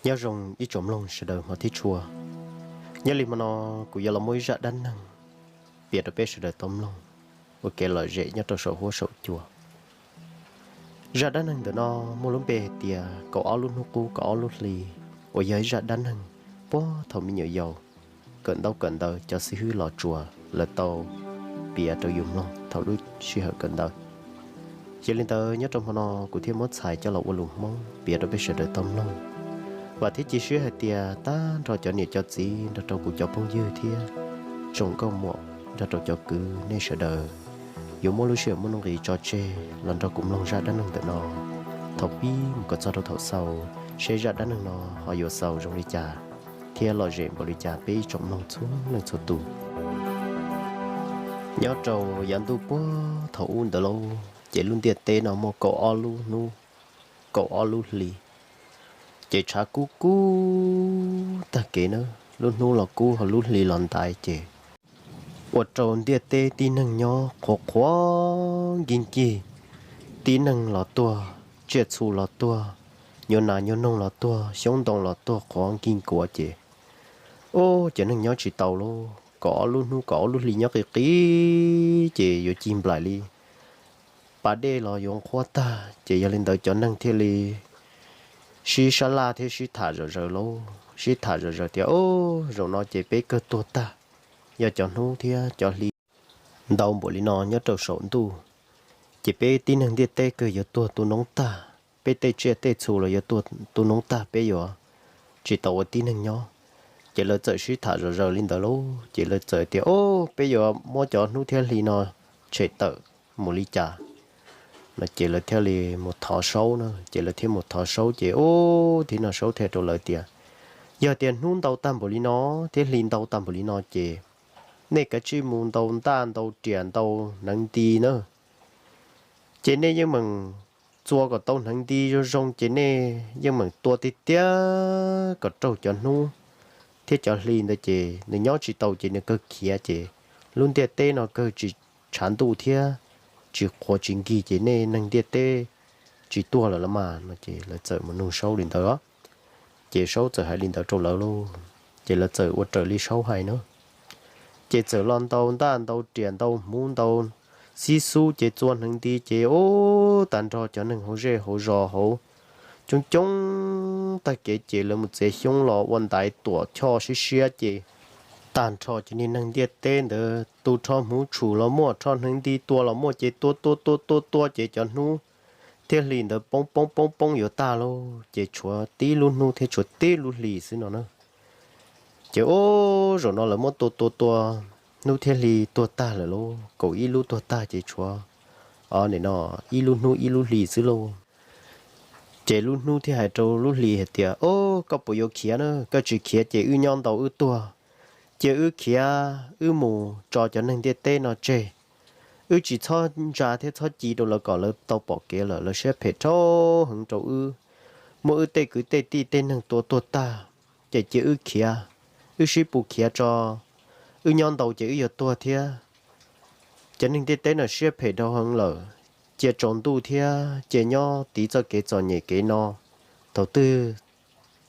Nyob zoo ib tsoom mloog sawv daws hmov thiab tshua. Nyob li hmo no kuv yuav los muaj ib zaj dab neeg piav rau peb sawv daws tau mloog ua kev lom zem nyob rau saum huab saum cua. Zaj dab neeg ntawm no muaj lub npe hais tias kaum ob lub hnub qub kaum ob lub hli, uas yog ib zaj dab neeg puag thaum me nyuam yaus kawm ntaub kawm ntawv cov xib hwb Los Tsuas lawv tau piav rau yus mloog thaum lub sij hawm kawm ntawv. Yog li ntawd nyob rau hmo no kuv thiaj muab txhais coj los ua lus Hmoob piav rau peb sawv daws tau mloog, vam thiab cia siab hais tias tag nrho cov niam cov txiv nrog rau kuv cov phooj ywg thiab tsoom nkauj muam nrog rau cov kwv nej sawv daws yuav muab lub sij hawm muaj nuj nqis tso tseg los nrog kuv mloog zaj dab neeg ntawm no thaum pib mus kom txog rau thaum xaus, seb zaj dab neeg no ho yuav xaus zoo li cas thiab lom zem npaum li cas peb ib tsoom mloog txhua leej txhua tus. Nyob rau yav ntuj puag thaum ub ntawd lauj, ces lub ntiaj teb no muaj kaum ob lub hnub kaum ob lub hli, ces tshav kub kub tag kev na, lub hnub los kub ho lub hli los ntaiv ces ua rau ntiaj teb tib neeg nyob qhuav qhuav nkig nkig, tib neeg los tuag, tsiaj txhu los tuag, nyuag nas nyuag noog los tuag, xyoob ntoo los tuag qhuav nkig nkuav ces, ub, cov neeg nyob tsis tau lauj. Kaum ob lub hnub kaum ob lub hli nyob qis qis ces yuav cig nplaim li, pas dej los yuav nqhuab tag ces yog li ntawd cov neeg thiaj li sib sab laj thiab sib tham zom zaws lauj, sib tham zom zaws tias, ub, zaum no ces peb kawg tuag tag, yog cov hnub thiab cov hli ntau npaum li no nyob rau saum ntuj, ces peb tib neeg ntiaj teb kawg yuav tuag tu noob tag, peb tej tsiaj tej txhu los yuav tuag tu noob tag, peb yuav tsis tau ua tib neeg nyob. Ces lawv txawm sib tham zom zaws li ntawd lauj, ces lawv txawm tias, ub, peb yuav muab cov hnub thiab hli no tshem tawm mus li cas no ces lawv thiaj li mus thov saub na, ces lawv thiaj mus thov saub ces, ub, thiab no saub thiaj rau lawv tias, yog tias hnub ntau tag npaum li no thiab hli ntau tag npaum li no ces nej kav tsij mus ntaus ntaj ntaus riam ntaus hneev nti na, ces nej yeej meem txua kom tau hneev nti zoo zoo ces nej yeej meem tua tiag tiag kom raug cov hnub thiab cov hli ntawd ces nws nyob tsis tau ces nws kawg khiav ces lub ntiaj teb no kawg tsis tshav ntuj thiab tsis qhuav tsis nkig ces nej neeg ntiaj teb tsis tuag lawm los mas no ces lawv txawm mus nug saub li ntawd. Ces saub txawm hais li ntawd rau lawv lauj, ces lawv txawm ua raws li saub hais na. Ces txawm los ntaus ntaj ntaus riam ntaus hmuv ntaus xib xub ces txua hneev nti ces, ub, tag nrho cov neeg hauv zej hauv zos hauv coob coob tag kev ces lawv mus txiav xyoob los ua ntaiv tuam choj siab siab ces tag nrho cov niag neeg ntiaj teb ntawd tus rho hmuv tshum los muaj, rho hneev nti tua los muaj ces tua tua tua tua tua ces cov hnub thiab hli ntawd poob poob poob poob yuav tag lauj, ces tshuav tib lub hnub thiab tshuav tib lub hli xwb no na. Ces ub, zaum no lawv muab tua tua tua, hnub thiab hli tuag tag lawm lauj, kaum ib lub tuag tag ces tshuav, o, nim no ib lub hnub ib lub hli xwb lauj. Ces lub hnub thiaj hais rau lub hli hais tias, o, koj puas yuav khiav na? Koj tsis khiav ces wb nyob ntau wb tuag, cia wb khiav wb mus tso cov neeg ntiaj teb no tseg. Wb tsis txhob ntsa thiab txhob ci rau lawv kom lawv tau pom kev lawm, lawv siab phem dhau heev rau wb, muab wb tej kwv tej tij tej neeg tua tuag tag, ces cia wb khiav, wb sib pus khiav tso, wb nyob ntau ces wb yuav tuag thiab. Cov neeg ntiaj teb no siab phem dhau heev lawm, cia tsaus ntuj thiab cia nyob tiv txoj kev txom nyem kev no. Thaum twg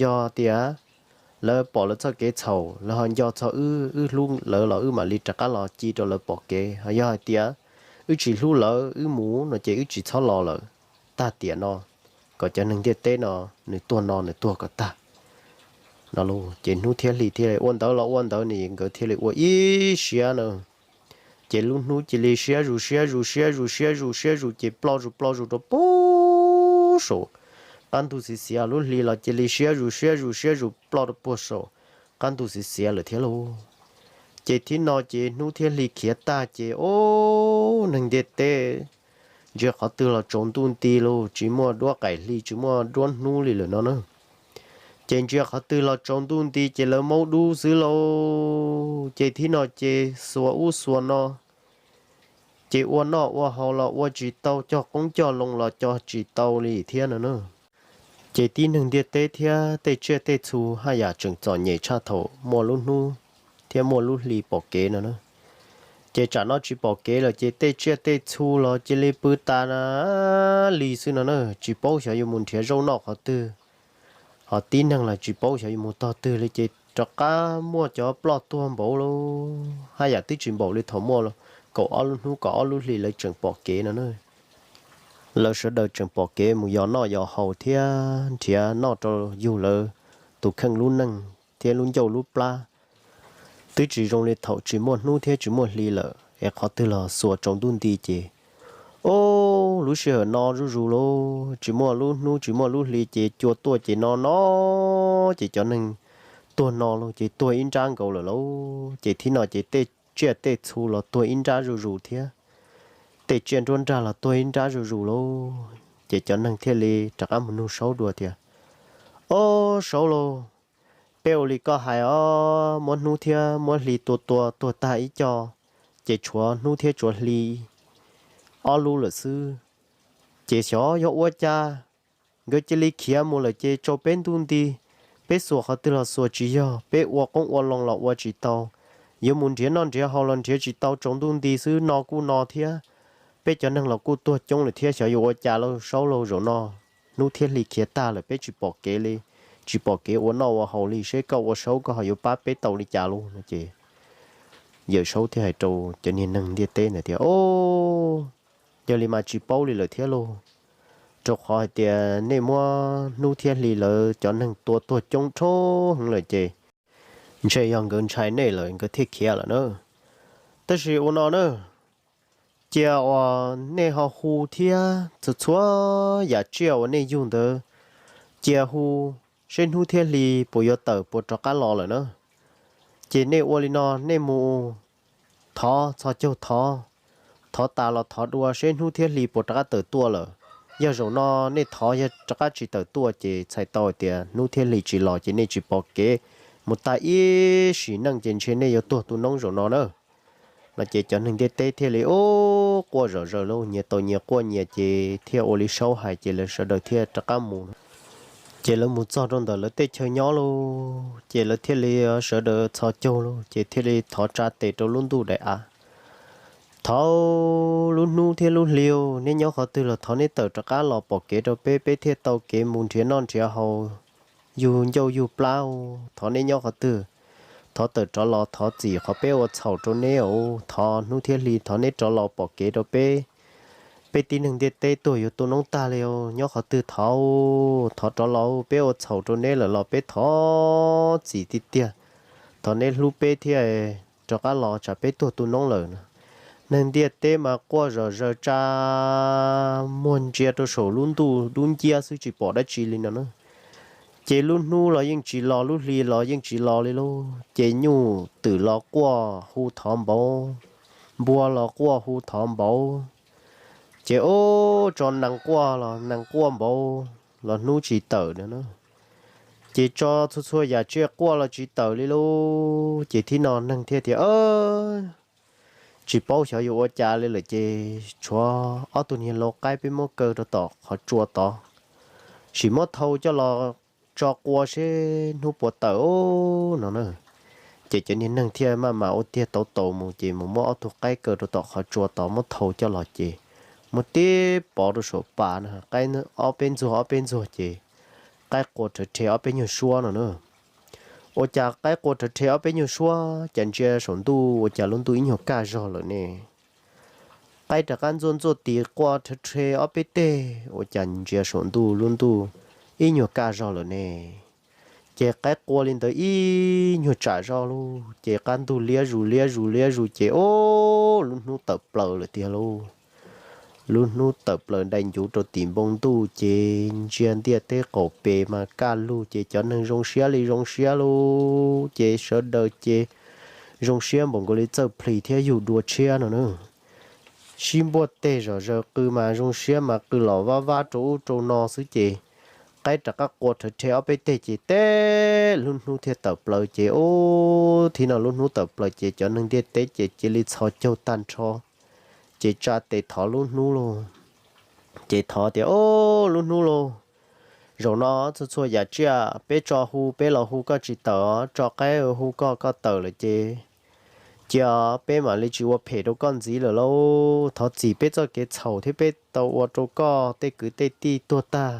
yog tias lawv pom lawv txoj kev txhaum, lawv ho nco txog wb, wb hlub lawv los wb mam li rov qab los ci rau lawv pom kev. Ho yog hais tias wb tsis hlub lawv, wb mus no ces wb tsis txhob los lawm. Tag tiam no, kom cov neeg ntiaj teb no nws tuag no nws tuag kom tag no lauj. Ces hnub thiab hli thiaj li ua ntawd los ua ntawd ne, nkawd thiaj li ua ib siab na. Ces lub hnub cia li siab zus siab zus siab zus siab zus siab zus ces ploj zus ploj zus rau puag saum qab ntug xiav xiav, lub hli los cia li siab zus siab zus siab zus ploj rau puag saum qab ntug xiav xiav lawm thiab lauj. Ces thib no ces hnub thiab hli khiav tag ces, o, neeg ntiaj teb ntsia qhov twg los tsaus ntuj nti lauj, tsis muaj duab qaim hli tsis muaj duab hnub li lawm no na. Ces ntsia qhov twg los tsaus ntuj nti ces lawv maub dub xwb lauj. Ces thib no ces xuas ub xuas no, ces ua noj ua haus los ua tsis tau, cog qoob cog loo los cog tsis tau li thiab no na. Ces tib neeg ntiaj teb thiab tej tsiaj tej txhu haj yam tseem txom nyem tshaj thaum muaj lub hnub thiab muaj lub hli pom kev no na. Ces tsam no tsis pom kev lawm ces tej tsiaj tej txhu los cia li pw tas li xwb no na, tsis paub xyov yuav mus nrhiav zaub noj qhov twg, Ho tib neeg los tsis paub xyov yuav mus tog twg li ces rov qab muaj cov ploj tuag npaum li, haj yam twb tsis npaum li thaum muaj kaum ob lub hnub kaum ob lub hli lawv tseem pom kev no na. Lawv sawv daws tseem pom kev mus yos noj yos haus thiab nrhiav noj rau yug lawv tus kheej lub neej thiab lub ncauj lub plab. Twb tsis zoo li thaum tsis muaj hnub thiab tsis muaj hli lawm es qhov twg los xuas tsaus ntuj nti ces, o, lub sij hawm no zuj zus lauj, tsis muaj lub hnub tsis muaj lub hli ces cua tuaj ces no no, ces cov neeg tuag no lauj ces tuag ib nrab nkaus lawm lauj, ces thib no ces tej tsiaj tej txhu los tuag ib nrab zuj zus thiab, tej tsiaj nruab nrag los tuag ib nrab zuj zus lauj. Ces cov neeg thiaj li rov qab mus nug Saub dua tias, Ob Saub lauj, peb ua li koj hais os, muab hnub thiab muab hli tua tua tuag tag ib co, ces tshuav hnub thiab tshuav hli ob lub lawm xwb. Ces xyov yog ua cas nkawd cia li khiav mus lawm ces tsaus peb ntuj nti, peb xuas qhov twg los xuas tsis yog, peb ua qoob ua loo los ua tsis tau, yuav mus nrhiav noj nrhiav haus los nrhiav tsis tau, tsaus ntuj nti xwb no kuj no thiab, peb cov neeg los kuj tuag coob lawm thiab, xyov yuav ua cas lauj Saub lauj, zaum no hnub thiab hli khiav tag lawm peb tsis pom kev li, tsis pom kev ua noj ua haus li, seb koj ua Saub koj ho yuav pab peb tau li cas lauj no ces Yawm Saub thiaj hais rau cov niag neeg ntiaj teb ntawd tias, O, yog li mas tsis paub li lawm thiab lauj, rau qhov hais tias nej muab hnub thiab hli lawv cov neeg tua tuag coob dhau heev lawm ces ntshe yog nkawd ntshai nej lawm nkawd thiaj khiav lawm na. Tab sis ua no na, cia uas nej ho hu thiab txhua txhua yam tsiaj uas nej yug ntawd, cia hu seb hnub thiab hli puas yuav tawm puas rov qab los lawm na. Ces nej ua li no, nej mus thov txhos caug thov, thov tas los thov dua seb hnub thiab hli puas rov qab tawm tuaj lawm. Yog zaum no nej thov yog rov qab tsis tawm tuaj ces txhais tau hais tias hnub thiab hli tsis los ces nej tsis pom kev mus tag ib sim neej ces ntshe nej yuav tuag tu noob zaum no na. No ces cov neeg ntiaj teb thiaj li ub quaj zom zaws lauj, nyias tau nyias quaj nyias ces thiaj ua li Saub hais ces lawv sawv daws thiaj rov qab mus. Ces lawv mus txog rau ntawm lawv tej chaw nyob lauj, ces lawv thiaj li sawv daws txhos caug lauj, ces thiaj li thov tsa tes rau lub ntuj daim av. Thov lub hnub thiab lub hli, neb nyob qhov twg los thov neb tawm rov qab los pom kev rau peb, peb thiaj tau kev mus nrhiav noj nrhiav haus, yug ncauj yug plab. Thov neb nyob qhov twg, thov tawm rov los, thov txim qhov peb ua txhaum rau neb os. Thov hnub thiab hli, thov neb rov los pom kev rau peb. Peb tib neeg ntiaj teb tuag yuav tu noob tag li os, nyob qhov twg thov, thov rov los, peb ua txhaum rau neb lawm los peb thov txim tiag tiag. Thov neb hlub peb thiab rov qab los tsam peb tuag tu noob lawm. Neeg ntiaj teb mas quaj zom zaws tsa muag ntsia rau saum lub ntuj dub nciab xwb tsis pom dab tsi li no na. Ces lub hnub los yeej tsis los, lub hli los yeej tsis los li lauj. Ces nyuj twm los quaj hu thov npaum, npua los quaj hu thov npaum. Ces ub, tso nees quaj los nees quaj npaum los hnub tsis tawm no na. Ces tso txhua txhua yam tsiaj quaj los tsis tawm li lauj. Ces thib no neeg thiaj tias, Tsis paub xyov yuav ua cas li lawm ces tshuav ob tug niag lau qaib peb muab kaw rau tom qhov tsua tod, sim muab thau coj los tso qua seb hnub puas tawm no na. Ces cov niag neeg thiaj maj mam ua tiag tau taus mus ces mus muab ob tug qaib kaw rau tom qhov tsua tod muab thau coj los ces muab tib pov rau saum pas na, qaib ob peb ntxuag ob peb ntxuag ces qaib qua rhawv rhe ob peb nyuag suab no na. Ua cas qaib qua rhawv rhe ob peb nyuag suab, cas ntsia saum ntuj ua cas lub ntuj ib nyuag kaj zog lawm ne. Qaib rov qab ntxuaj ntxuaj tis qua rhawv rhe ob peb teg, ua cas ntsia saum ntuj lub ntuj ib nyuag kaj zog lawm ne. Ces qaib qua li ntawd ib nyuag tsam zog lauj, ces qab ntuj liab zus liab zus liab zus ces ub, lub hnub tawm plaws lawm tiag lauj. Lub hnub tawm plaws dai ncuv rau tim npoo ntuj ces ntsia ntiaj teb qaum pes mas kaj lug ces cov neeg zoo siab li zoo siab lauj, ces sawv daws ces zoo siab npaum nkaus li txawj plhis thiab yug dua tshiab no na. Sib npuaj teg zom zaws qw mas zoo siab mas qw los vab vab rau ub rau no xwb ces qaib rov qab qua rhawv rhe ob peb teg ces teb lub hnub thiaj tawm plaws ces ub, thib no lub hnub tawm plaws ces cov neeg ntiaj teb ces cia li txhos caug tag nrho, ces tsa tes thov lub hnub lauj. Ces thov tias, Ub, lub hnub lauj, zaum no txhua txhua yam tsiaj peb tso hu peb los hu koj tsis tawm, tso qaib hu koj koj tawm lawm ces cia peb mam li tsis ua phem rau koj ntxiv lawm lauj. Thov txim peb txoj kev txhaum thiab peb tau ua rau koj tej kwv tej tij tuag tag,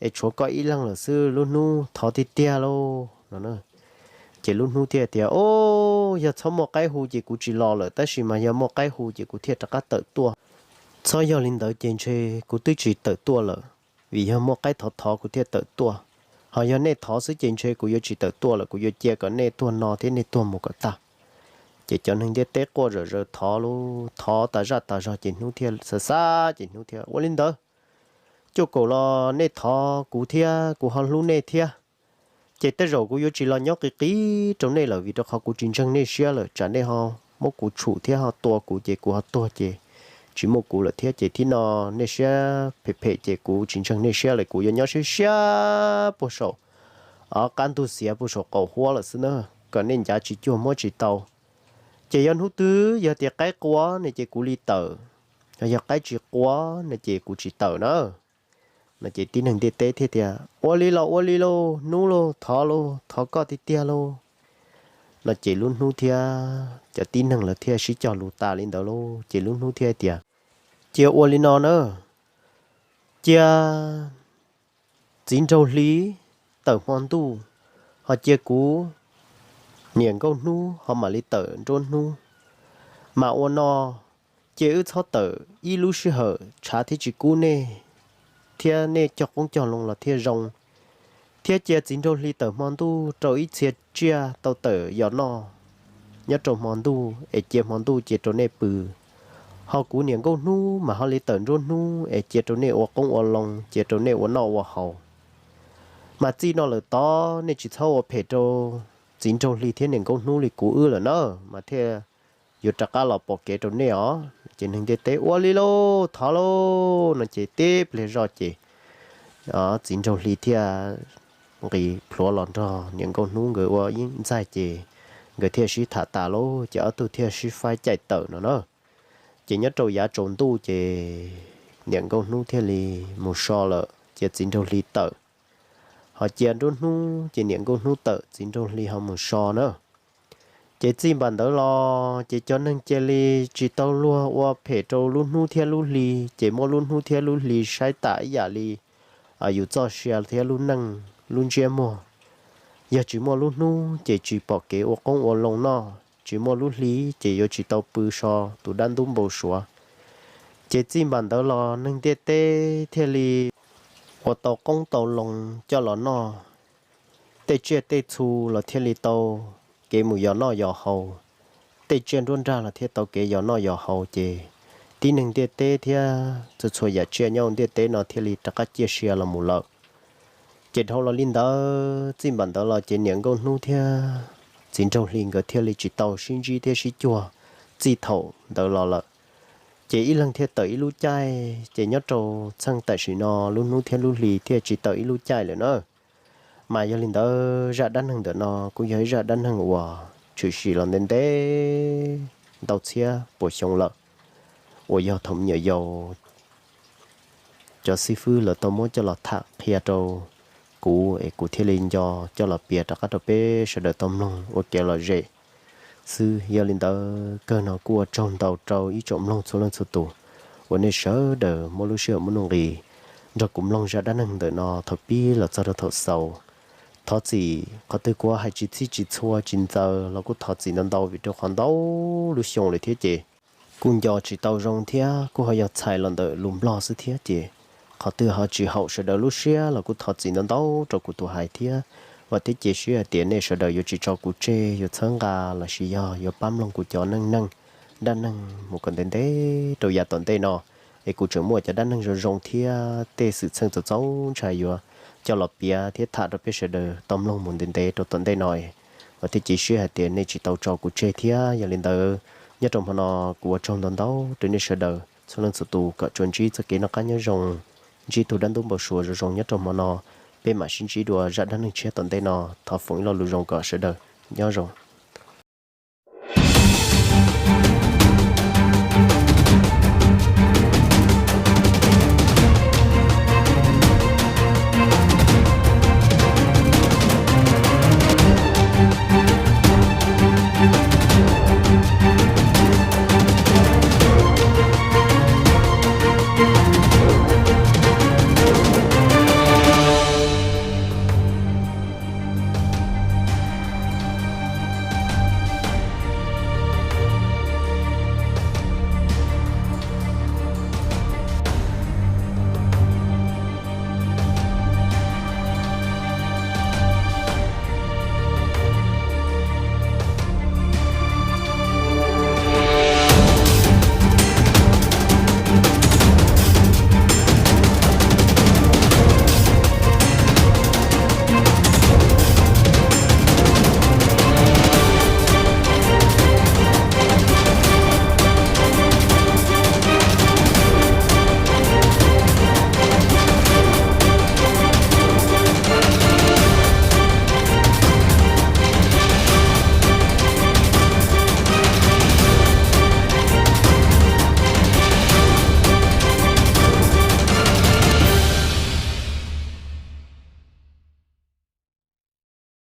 es tshuav koj ib leeg lawm xwb, lub hnub thov tiag tiag lauj no. Ces lub hnub thiaj tias, O, yog txhob muaj qaib hu ces kuv tsis los lawm, tab sis mas yog muaj qaib hu ces kuv thiaj rov qab tawm tuaj. Txhob yog li ntawd ces ntshe kuv twb tsis tawm tuaj lawm, vim yog muaj qaib thov thov kuv thiaj tawm tuaj. Ho yog nej thov xwb ces ntshe kuv yuav tsis tawm tuaj lawm, kuv yuav cia kom nej tuag no thiab nej tuag mus kom tag. Ces cov neeg ntiaj teb quaj zom zaws thov lauj, thov tas zaj tas zog ces hnub thiaj xav xav ces hnub thiaj, Ua li ntawd, cuaj kaum los nej thov kuv thiab kuv ho hlub nej thiab, ces tej zaum kuv yuav tsis los nyob qis qis rau nej lawm, vim rau qhov kuv tsis ntseeg nej siab lawm, tsam nej ho muab kuv tshum thiab ho tua kuv ces kuv ho tuag ces tsis muaj kuv lawm thiab. Ces thib no nej siab phem phem ces kuv tsis ntseeg nej siab lawm, kuv yuav nyob siab siab puag saum qab ntug xiav puag saum qaum huab lawm xwb na, kom nej ncav tsis cuag muab tsis tau. Ces yog hnub twg yog tias qaib qua ne ces kuv li tawm, yog qaib tsis qua ne ces kuv tsis tawm na. No ces tib neeg ntiaj teb thiaj tias, Ua li los ua li lauj, hnub lauj, thov lauj, thov koj tiag tiag lauj. No ces lub hnub thiab cov tib neeg lawv thiaj sib cog lus tas li ntawd lauj, ces lub hnub thiaj tias, Cia ua li no na, cia txiv nraug hli tawm hmo ntuj, ho cia kuv niam nkauj hnub ho mam li tawm nruab hnub. Mas ua no, cia wb txhob tawm ib lub sij hawm tshav thiab tsis kub nej, thiab nej cog qoob cog loo los thiaj zoo, thiab cia txiv nraug hli tawm hmo ntuj rau ib txhia tsiaj tau tawm yos noj nyob rau hmo ntuj es cia hmo ntuj cia rau nej pw. Ho kuv niam nkauj hnub mas ho li tawm nruab hnub es cia rau nej ua qoob ua loo, cia rau nej ua noj ua haus. Mas txij no lawm tod nej tsis txhob ua phem rau txiv nraug hli thiab niam nkauj hnub li kuv wb lawm na, mas thiaj yuav rov qab los pom kev rau nej os. Ces neeg ntiaj teb ua li lauj, thov lauj no ces tib pliag zoj ces txiv nraug hli thiaj nqis plhuav los nrog niam nkauj hnub nkawd ua ib ntxaig ces nkawd thiaj sib tham tas lauj, ces ob tug thiaj sib faib caij tawm no na. Ces nyob rau yav tsaus ntuj ces niam nkauj hnub thiaj li mus so lawm, cia txiv nraug hli tawm. Ho cia nruab hnub ces niam nkauj hnub tawm, txiv nraug hli ho mus so na. Ces txij npam ntawd los ces cov neeg cia li tsis tau luag ua phem rau lub hnub thiab lub hli, ces muab lub hnub thiab lub hli saib tas ib yam li yus txoj sia thiab lub neej lub ntsiab muag. Yog tsis muaj lub hnub ces tsis pom kev ua qoob ua loo noj, tsis muaj lub hli ces yuav tsis tau pw so tus dab ntub npau suav. Ces txij npam ntawd los neeg ntiaj teb thiaj li ua tau qoob tau loo coj los noj, tej tsiaj tej txhu los thiaj li tau kev mus yos noj yos haus, tej tsiaj nruab nrag los thiaj tau kev yos noj yos haus, ces tib neeg ntiaj teb thiab txhua txhua yam tsiaj nyob ntiaj teb no thiaj li rov qab ciaj sia los mus lawm. Ces dhau los li ntawd, txij npam ntawd los ces niam nkauj hnub thiab txiv nraug hli nkawd thiaj li tsis tau sib ntsib thiab sib cuag txij thaum ntawd los lawm. Ces ib leeg thiaj tawm ib lub caij, ces nyob rau txheej tam sim no lub hnub thiab lub hli thiaj tsis tawm ib lub caij lawm na. Mas yog li ntawd zaj dab neeg ntawm no kuj yog ib zaj dab neeg uas tshwm sim los ntev ntev ntau txhiab puas xyoo lawm, uas yog thaum me nyuam yaus cov xib fwb lawv tau muab coj los tham qhia rau kuv es kuv thiaj li nco coj los piav rov qab rau peb sawv daws tau mloog ua kev lom zem xwb. Yog li ntawd kawg no kuj ua tsaug ntau rau ib tsoom mloog txhua leej txhua tus uas nej sawv daws muab lub sij hawm muaj nuj nqis nrog kuv mloog zaj dab neeg ntawm no thaum pib los txog rau thaum xaus. Thov txim qhov twg kuv hais tsis txhij tsis txhua tsis ntxaws los kuj thov txim ntau ntau, vim rau qhov ntau lub xyoo lawm thiab ces kuj nco tsis tau zoo thiab kuj ho yog txhais los ntawm lus Nplog xwb thiab ces qhov twg ho tsis haum sawv daws lub siab los kuj thov txim ntau ntau rau kuv tus hais thiab. Vam thiab cia siab hais tias nej sawv daws yuav tsis tso kuv tseg, yuav txhawb nqa lossis yog yuav pab mloog kuv cov neej neeg dab neeg mus kom ntev ntev rau yav tom ntej no. Es kuv tseem muaj cov dab neeg zoo zoo thiab tej xwm txheej txaus txaus ntshai yuav coj los piav thiab tham rau peb sawv daws tau mloog mus ntev ntev rau tom ntej no. Vam thiab cia siab hais tias nej tsis tau tso kuv tseg thiab. Yog li ntawd, nyob rau hmo no kuv ua tsaug ntau ntau rau nej sawv daws txhua leej txhua tus kom tsuas ntsib txoj kev noj qab nyob zoo, ntsib tus dab ntub npau suav zoo zoo nyob rau hmo no. Peb mam sib ntsib dua zaj dab neeg tshiab tom ntej no. Thov foom ib lo lus zoo kom sawv daws nyob zoo.